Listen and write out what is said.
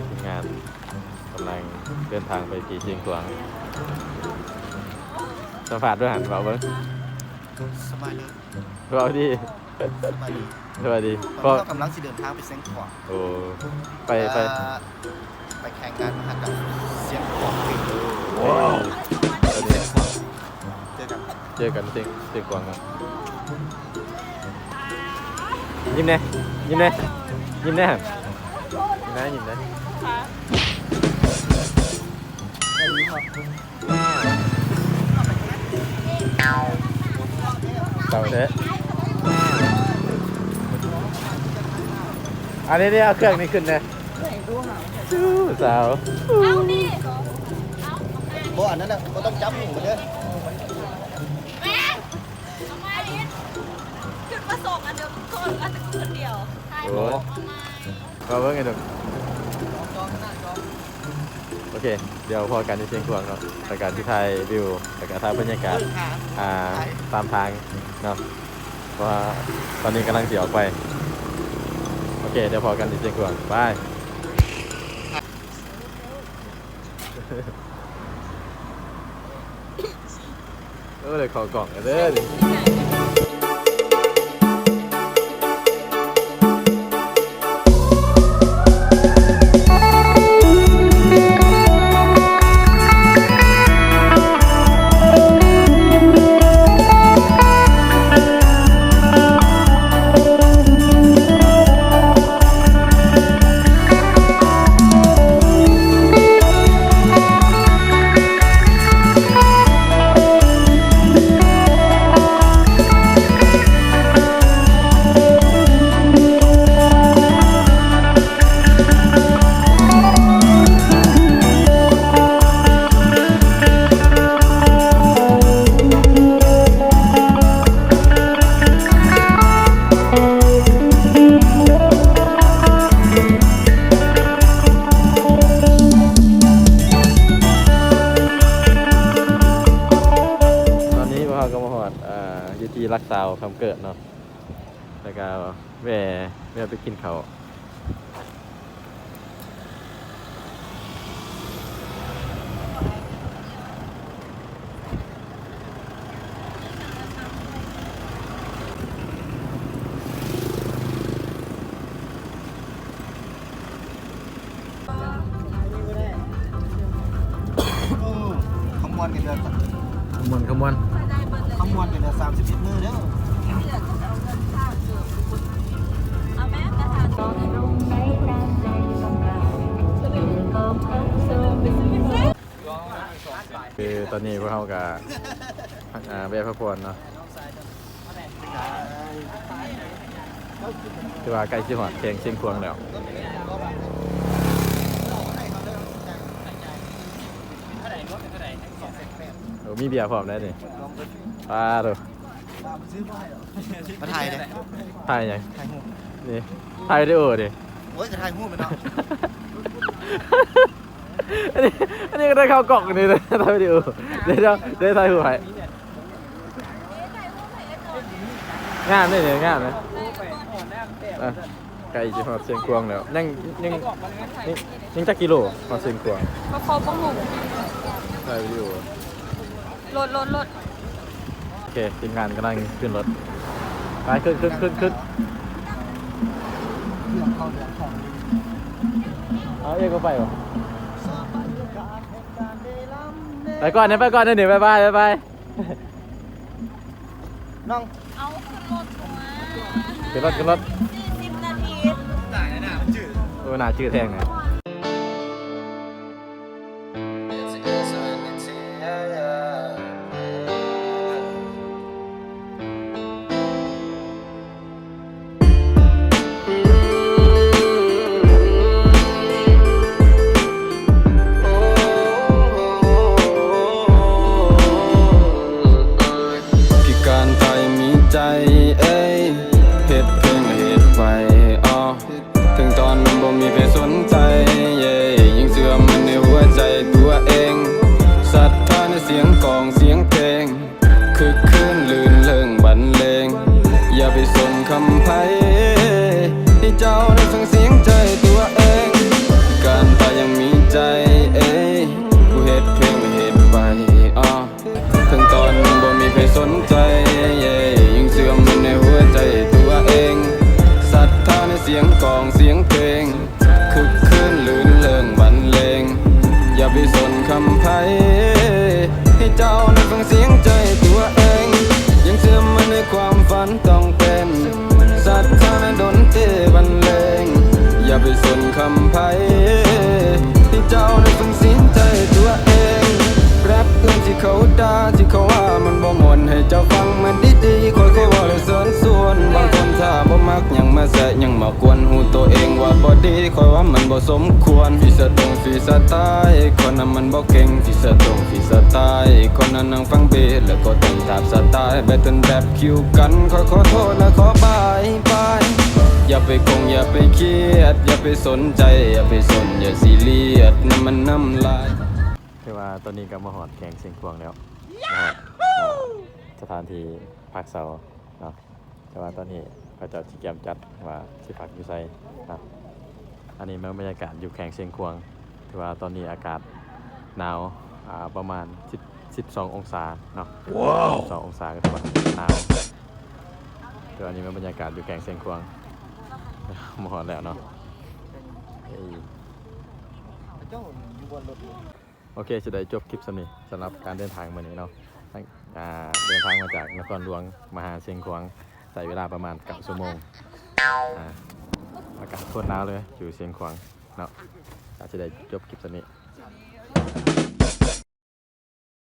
ທີມງານກຳລັງເດີນທາງໄປທີ່ຊຽງຂວາງ. ສຳພາດດ້ວຍຫັ້ນ ເວົ້າເບິ່ງ. ສະບາຍດີ. ເວົ້າດີ. ສະບາຍດີ. ສະບາຍດີ. ຕອນນີ້ເຮົາກຳລັງຊິເດີນທາງໄປຊຽງຂວາງ. ໂອ້ ໄປ ໄປ ເອີ່ ໄປແຂ່ງງານມະຫະກຳຊຽງຂວາງ. ວ້າວ. ເຈີກັນ ເຈີກັນຊຽງ ຊຽງຂວາງເນາະ. ຍິ້ມແດ່ ຍິ້ມແດ່ ຍິ້ມແດ່ ຍິ້ມແດ່ ຍິ້ມແດ່. ເຊົາແທ້. ອັນນີ້ ນີ້ ເອົາເຄື່ອງນີ້ຂຶ້ນແດ່. ສາວ ເອົານີ້ ບໍ່ ອັນນັ້ນນະ ບໍ່ຕ້ອງຈັບໝູເດີ້. ແມ່ນ ເອົາມາອີກ ຂຶ້ນມາສອງອັນເດີ ມັນກໍອັນແຕ່ຄົນດຽວ. ໂອ້ ເອົາມາ ເອົາເບິ່ງໃຫ້ດູ. ໂອເຄ ດຽວພໍ້ກັນທີ່ຊຽງຂວາງເນາະ ແລ້ວກະຊິຖ່າຍວິວ ແລ້ວກະຖ່າຍບັນຍາກາດ ອ່າ ຕາມທາງເນາະ ເພາະວ່າຕອນນີ້ກຳລັງຊິອອກໄປ. ໂອເຄ ດຽວພໍ້ກັນທີ່ຊຽງຂວາງ ບາຍ. ໂອ້ ໄດ້ເຂົ້າກ້ອງແລ້ວເດີ້. ຕອນນີ້ພວກເຮົາກໍມາຮອດ ເອີ່ ຢູ່ທີ່ຫຼັກຊາວຄຳເກີດເນາະ ແລ້ວກໍແວ່ ແວ່ໄປກິນເຂົ້າ. ໂອ້ ຂະມວນກະເດືອນ ຂະມວນ ຂະມວນ ຂະມວນກະເດືອນສາມສິບເອັດມື້ເດີ້. ຄືຕອນນີ້ພວກເຮົາກະ ອ່າ ແວ່ພັກຜ່ອນເນາະ. ຖືວ່າໃກ້ຊິຮອດແຂວງຊຽງຂວາງແລ້ວ. ໂອ້ ມີເບຍພ້ອມໄດ໋ນີ້. ປາໂທ້ ມາຖ່າຍເດ້. ຖ່າຍຫຍັງ? ຖ່າຍຮູບນີ້ ຖ່າຍວິດີໂອນີ້. ໂອ້ຍ ກະຖ່າຍຮູບແຫຼະເນາະ. ອັນນີ້ ອັນນີ້ກະໄດ້ເຂົ້າກ້ອງນີ້ ຖ່າຍວິດີໂອ. ດຽວ ດຽວ ດຽວຖ່າຍຮູບໃຫ້. ງາມເດ້ນີ້ ງາມເດ້. ອ່ະ ໃກ້ຊິຮອດຊຽງຂວາງແລ້ວ. ຍັງ ຍັງ ຍັງ ຍັງຈັກກິໂລຮອດຊຽງຂວາງ? ກໍເຂົ້າບໍ່ຮູ້. ຖ່າຍວິດີໂອ. ລົດ ລົດ ລົດ. ໂອເຄ ທີມງານກຳລັງຂຶ້ນລົດ. ໄປ ຂຶ້ນ ຂຶ້ນ ຂຶ້ນ ຂຶ້ນ. ເອົາ ເອກບໍ່ໄປບໍ່? ໄປກ່ອນເດີ ໄປກ່ອນເດີນີ້. ບາຍບາຍ ບາຍບາຍ. ນ້ອງ ເອົາ ຂຶ້ນລົດຕົວະ. ຂຶ້ນລົດ ຂຶ້ນລົດ. ສີ່ສິບນາທີ. ໂອ້ ໜ້າຈື່ແທ້ງນະ. ພິການໄທມີໃຈ ເອີຍ ເຮັດເພິ່ງເຮັດໄວ ເອົາ ເຖິງຕອນນັ້ນບໍ່ມີໃຜສົນໃຈ ຄືນລື່ນເລີງບັນເລງ ຢ່າໄປສົນຄຳໃຜ ໃຫ້ເຈົ້ານັ້ນຟັງສຽງໃຈຕົວເອງ ຍັງເຊື່ອໝັ້ນໃນຄວາມຝັນຕ້ອງເປັນ ສັດທາໃນດົນຕີບັນເລງ ຢ່າໄປສົນຄຳໃຜ ໃຫ້ເຈົ້ານັ້ນຟັງສຽງໃຈຕົວເອງ ແຣັບອື່ນທີ່ເຂົາດ່າ ທີ່ເຂົາວ່າມັນບໍ່ມ່ວນ ໃຫ້ເຈົ້າຟັງມັນດີໆ ຂ້ອຍຂໍເວົ້າ ແລະ ເຊີນຊວນ ບາງຄົນຖ້າບໍ່ມັກ ຍັງມາແຊະ ຍັງມາກວນ ຮູ້ໂຕເອງວ່າບໍ່ດີ ຂ້ອຍວ່າມັນບໍ່ສົມຄວນ ຟຣີສະຕົງຟຣີສະຕາຍ ຄົນນັ້ນມັນບໍ່ເກັ່ງ ຟຣີສະຕົງຟຣີສະຕາຍ ຄົນນັ້ນນັ່ງຟັງບີດ ແລ້ວກໍເຕັ້ນຕາມສະຕາຍ ແບັດເທິນແຣັບຄິວກັນ ຂ້ອຍຂໍໂທດ ແລະ ຂໍບາຍບາຍ ຢ່າໄປກົງ ຢ່າໄປຄຽດ ຢ່າໄປສົນໃຈ ຢ່າໄປສົນ ຢ່າຊີຣຽສ ນຳມັນນຳຫຼາຍ. ຖືວ່າຕອນນີ້ກໍມາຮອດແຂວງຊຽງຂວາງແລ້ວ ມາຮອດ ເອີ ສະຖານທີ່ພັກເຊົາເນາະ ແຕ່ວ່າຕອນນີ້ເຂົາເຈົ້າຊິກຽມຈັດວ່າຊິພັກຢູ່ໃສເນາະ ອັນນີ້ແມ່ນບັນຍາກາດຢູ່ແຂວງຊຽງຂວາງ ຖືວ່າຕອນນີ້ອາກາດໜາວ ອ່າ ປະມານສິບ ສິບສອງອົງສາເນາະ ສິບສອງອົງສາກໍຖືວ່າໜາວ ແຕ່ວ່ານີ້ແມ່ນບັນຍາກາດຢູ່ແຂວງຊຽງຂວາງ ມາຮອດແລ້ວເນາະ ເອີ ເຈົ້າຢູ່ບ່ອນລົດ ໂອເຄ ຊິໄດ້ຈົບຄລິບສ່ຳນີ້ ສຳລັບການເດີນທາງມື້ນີ້ເນາະ ເດີນທາງມາຈາກນະຄອນຫຼວງມາຫາຊຽງຂວາງ ໃຊ້ເວລາປະມານເກົ້າຊົ່ວໂມງ ອາ ອາກາດໂຄດໜາວເລີຍຢູ່ຊຽງຂວາງເນາະ ກະຊິໄດ້ຈົບຄລິບສ່ຳນີ້.